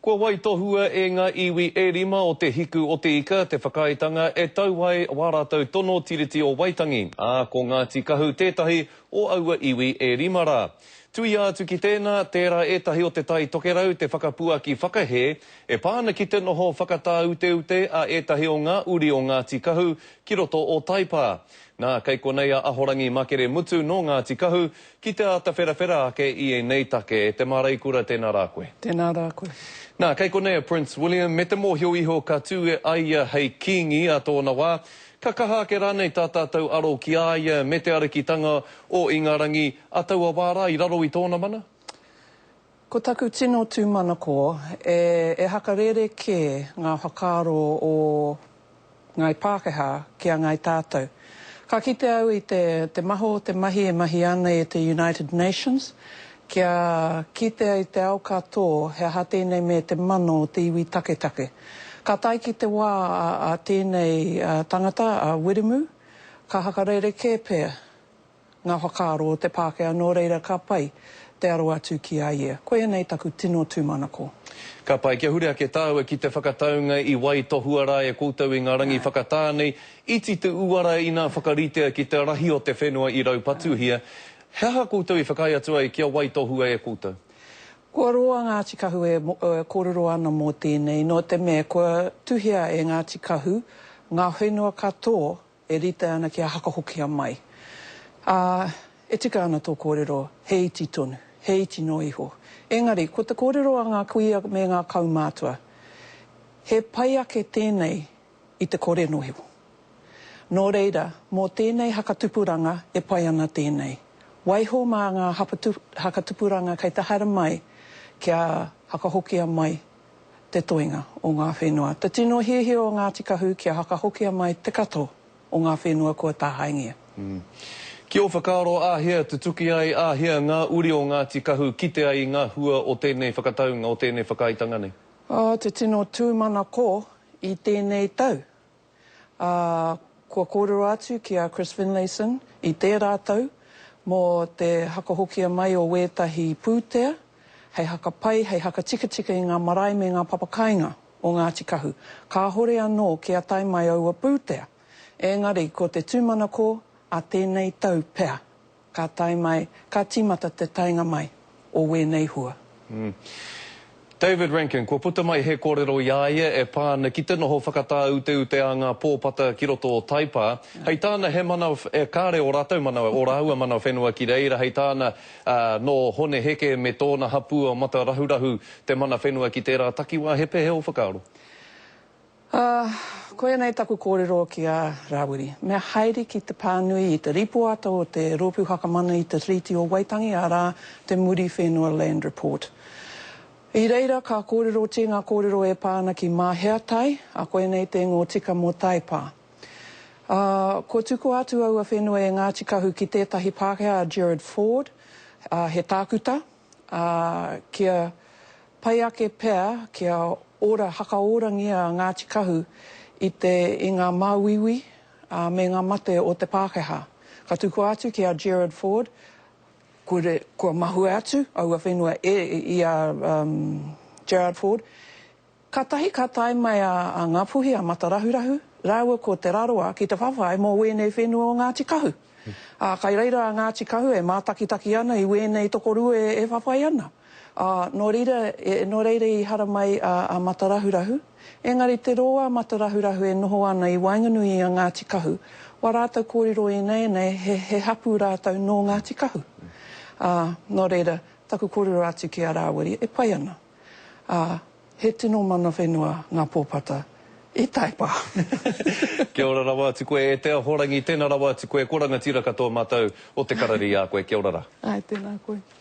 Kua waitohua e ngā iwi e rima o Te Hiku o Te Ika te whakaaetanga e tau ai wā rātou tono Tiriti o Waitangi, ā, ko Ngāti Kahu tētahi o aua iwi e rima rā. Tuia atu ki tēnā, tērā ētahi o Te Tai Tokerau te whakapuaki whakahē e pā ana ki te noho whakatāuteute a ētahi o ngā uri o Ngāti Kahu ki roto o Taipā. Nā, kei konei a Ahorangi Makere Mutu nō Ngāti Kahu Ki te āta wherawhera ake i ēnei take, e te māreikura tēnā rā koe. Tēnā rā koe. Nā, kei konei a Prince William, me te mōhio iho ka tū a ia hei Kīngi ā tōna wā, ka kaha ake rānei tā tātou aro ki a ia me te arikitanga o Ingarangi a taua wā rā i raro i tōna mana? Ko taku tino tūmanako, e, e hakarere kē ngā whakaaro o Ngāi Pākehā ki a Ngāi Tātou. Ka kite au i te, te maha o te mahi e mahia ana e te United Nations kia kitea i te ao katō he aha tēnei me te mana o te iwi taketake. Ka tae ki te wā a, a tēnei tangata, a Wiremu, ka hakarerekē pea ngā whakaaro o te Pākehā nō reira ka pai te aro atu ki a ia. Koia nei taku tino tūmanako. Ka pai, kia huri ake tāua ki te whakataunga i waitohua rā e koutou i ngā rangi whakatā nei, iti te uara inā whakaritea ki te rahi o te whenua i raupatuhia. He aha koutou i whakaae atu ai kia waitohua e koutou? Kua roa Ngāti Kahu e kōrero ana mō tēnei, nō te mea kua tuhia e Ngāti Kahu ngā whenua katoa E rite ana kia hakahokia mai. Ā, e tika ana tō kōrero, he iti tonu, he iti noa iho. Engari, ko te kōrero a ngā kuia me ngā kaumātua, he pai ake tēnei i te kore noa iho. Nō reira, mō tēnei hakatupuranga e pai ana tēnei. Waiho mā ngā hakatupuranga kei te haere mai kia hakahokia mai te toenga o ngā whenua. Te tino hiahia o Ngāti Kahu kia hakahokia mai te katoa o ngā whenua kua tāhaengia. Ki ō whakaaro āhea tutuki ai, āhea ngā uri o Ngāti Kahu kite ai i ngā hua o tēnei whakataunga, o tēnei whakaaetanga nei? Oh, te tino tūmanako i tēnei tau. Ā, kua kōrero atu ki a Chris Finlayson i tērā tau mō te hakahokia mai o wētahi pūtea hei hakapai, hei hakatikatika i ngā marae me ngā papakāinga o Ngāti Kahu. Kāhore anō kia tae mai aua pūtea, engari ko te tūmanako a tēnei tau pea Ka tae mai, ka tīmata te taenga mai o wēnei hua. David Rankin, kua puta mai he kōrero i a ia e pā ana ki te noho whakatāuteute a ngā pōpata ki roto o Taipā. Hei tāna he mana, e kāre ō rātou mana, ō rāua mana whenua ki reira, hei tāna, nō Hone Heke me tōna hapū o Matarahurahu te mana whenua ki tērā takiwā, he pēhea ō whakaaro? Ā, koia nei taku kōrero ki a Rāwiri, Me haere ki te pānui i te rīpoata o te Rōpū Whakamana i te Tiriti o Waitangi, arā, te Muriwhenua Land Report. I reira ka kōrerotia ngā kōrero e pā ana ki Māheatai, ā, koia nei te ingoa tika mō Taipā. Ā, kua tukua atu aua whenua e Ngāti Kahu ki tētahi Pākehā a Gerard Ford, ā, he tākuta, ā, kia pai ake pea kia ora, hakaorangia a Ngāti Kahu i te, i ngā māuiui, ā, me ngā mate o te Pākehā. Ka tukua atu ki a Gerard Ford, kua, kua mahue atu aua whenua e, i a, um, Gerard Ford, Kātahi ka tae mai a Ngāpuhi, a Matarahurahu, rāua ko Te Rarawa ki te whawhai mō wēnei whenua o Ngāti Kahu. Ā, kai reira a Ngāti Kahu e mātakitaki ana i wēnei tokorua e whawhai ana. Ā, nō reira, nō reira i haramai a Matarahurahu. Engari te roa a Matarahurahu e noho ana i waenganui i a Ngāti Kahu, wā rātou kōrero ināianei he, he hapū rātou nō Ngāti Kahu. Ā, nō reira, taku kōrero atu ki a Rāwiri, e pai ana. Ā, he tino mana whenua ngā pōpata i Taipā. Kia ora rawa atu koe e te Ahorangi, tena rawa atu koe, ko rangatira katoa matou o te karere i a koe, kia ora ra. Ae, tena koe.